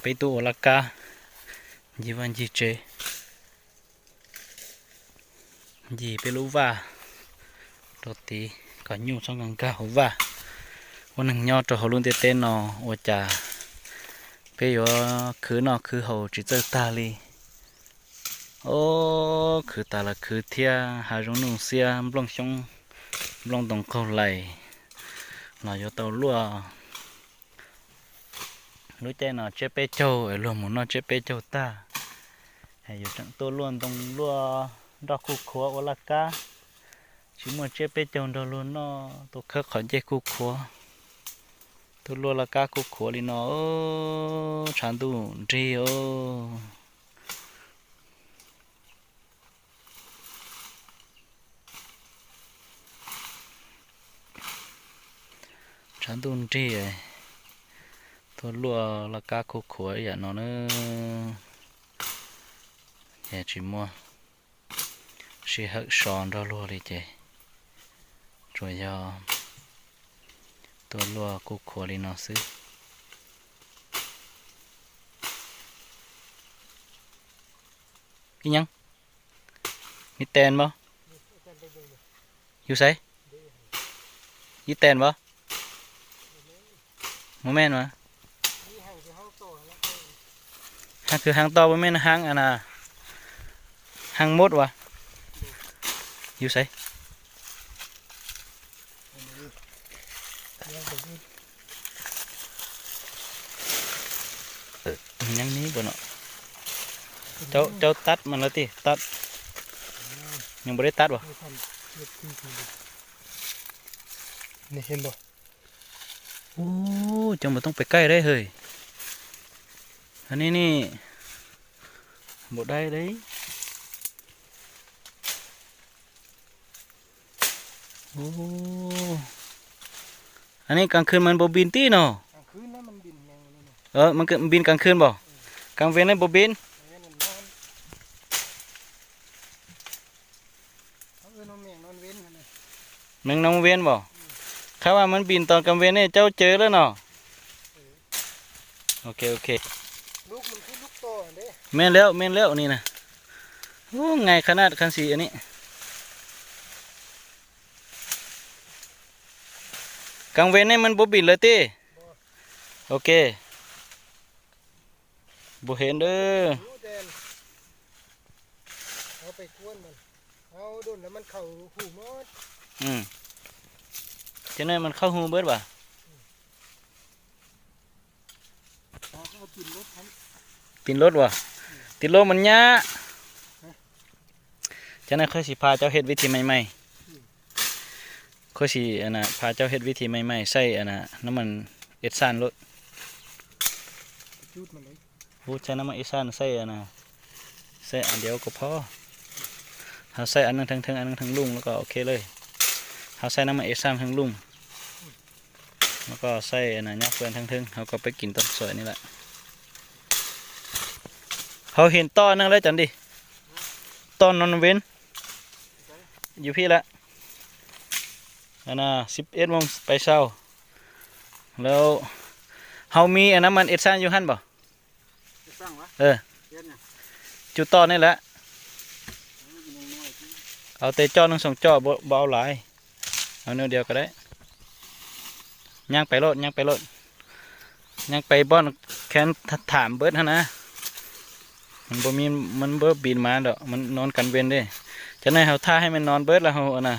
Itu ua la ka, yi wan yi che, yi pe lu wa, ro ti, ka nyu song kang ka ho wa. Ua nang nyo tro ho lun te te no, ua cha. Pe yo khư no khư ho chi tsơ ta li. Ô, khư ta la khư thia, ha zhong nung sia, mblong xiong, mblong dong kau lai. No yo tau lua. Lu che no che pe châu, e lu mu no che pe châu ta. E yo chang tua lua dong lua, do khu khua ua la ka. Chi mua che pe châu do lua no, tua khơ kho je khu khua. Tua lua la ka khu khua li no, ô, chan du ndri ô. Chan du ndri e. Tua lua la ka khu khua ya no ne. E chi mua. Chi hơ son do lua li che. Chua yo. Tua lua khu khua li no xứ. ອີຫຍັງ? ມີແຕນບໍ່? ຢູ່ໃສ? ມີແຕນບໍ່? ບໍ່ແມ່ນຫວາ? ຫາງຄືຫາງຕໍ່ ບໍ່ແມ່ນຫາງອັນນ່າ ຫາງມົດຫວາ? ຢູ່ໃສ? ເອີ ມັນຍັງມີບໍ່ເນາະ? ເຈົ້າ ເຈົ້າຕັດມັນແລ້ວຕິ? ຕັດ ຍັງບໍ່ໄດ້ຕັດບໍ່? ນີ້ເຫັນບໍ່? ໂອ້ ເຈົ້າບໍ່ຕ້ອງໄປໃກ້ເດ້ເຮີ້ຍ ອັນນີ້ນີ້ ບໍ່ໄດ້ເດ້. ໂອ້ ອັນນີ້ກາງຄືນມັນບໍ່ບິນຕິເນາະ? ກາງຄືນນະມັນບິນແຮງກວ່ານີ້ນະ. ເອີ ມັນກະບິນກາງຄືນບໍ່? ເອີ ກາງເວັນນີ້ບໍ່ບິນ? ກາງເວັນມັນນອນ. ເຂົາເອີ້ນວ່າແມງນອນເວັນຫັ້ນນະ. ແມງນອນເວັນບໍ່? ອືມ ຄັນວ່າມັນບິນຕອນກາງເວັນນີ້ເຈົ້າເຈີແລ້ວເນາະ? ເອີ ໂອເຄ ໂອເຄ ລູກມັນຄືລູກຕໍ່ຫັ້ນເດ້. ແມ່ນແລ້ວ ແມ່ນແລ້ວ ນີ້ນະ. ໂອ້ ງ່າຍຂະໜາດ ຄັນຊິອັນນີ້ ກາງເວັນນີ້ມັນບໍ່ບິນເລີຍຕິ? ບໍ່ ໂອເຄ. ບໍ່ເຫັນເດີ ເຮົາໄປກວນມັນ ເອົາດົນແລ້ວມັນເຂົ້າຮູໝົດ. ອືມ ຈັກໜ້ອຍມັນເຂົ້າຮູເບິດຫວາ? ເອົາຕີນລົດຫັ້ນ ຕີນລົດຫວາ? ອືມ ຕີນລົດມັນຍາກ. ຮະ? ຈັ່ງນັ້ນຂ້ອຍຊິພາເຈົ້າເຮັດວິທີໃໝ່ໆ. ອືມ ຂ້ອຍຊິ ອັນນ່າ ພາເຈົ້າເຮັດວິທີໃໝ່ໆ ໃສ່ ອັນນ່າ ນ້ຳມັນເອັດຊານໂລດ. ຈູດມັນເລີຍ. ໂອ້ ໃສ່ນ້ຳມັນເອັດຊານ ໃສ່ ອັນນ່າ ໃສ່ອັນດຽວກໍພໍ. ເຮົາໃສ່ອັນໜຶ່ງເທິງໆ ອັນໜຶ່ງເທິງລຸ່ມ ແລ້ວກໍໂອເຄເລີຍ. ເຮົາໃສ່ນ້ຳມັນເອັດຊານເທິງລຸ່ມ ແລ້ວກໍໃສ່ອັນນ່າ ຍອດເຟືອງເທິງໆ. ເຮົາກໍໄປກິນຕອນສວຍນີ້ແຫຼະ. ເຮົາເຫັນຕໍ່ໜຶ່ງແລ້ວ ຈັນດີ ຕໍ່ນອນເວັນ ຢູ່ພີ້ແຫຼະ ອັນນ່າ ສິບເອັດໂມງໄປເຊົ້າ. ແລ້ວເຮົາມີອັນນັ້ນ ນ້ຳມັນເອັດຊານຢູ່ຫັ້ນບໍ່? ເຮັດຫຍັງຫວາ? ເອີ ເຮັດຫຍັງ? ຈຸດຕໍ່ນີ້ແຫຼະ. ເອົາແຕ່ເຈາະໜຶ່ງສອງເຈາະ ບໍ່ ບໍ່ເອົາຫຼາຍ. ເອົາແນວດຽວກໍໄດ້. ຍ່າງໄປໂລດ ຍ່າງໄປໂລດ ຍ່າງໄປບ່ອນແຄນຖາມເບິດຫັ້ນນະ. ມັນບໍ່ມີ ມັນບໍ່ບິນມາດອກ ມັນນອນກາງເວັນເດ້. ຈະໄດ້ເຮົາຖ້າໃຫ້ມັນນອນເບິດແລ້ວເຮົາ ອັນນ່າ.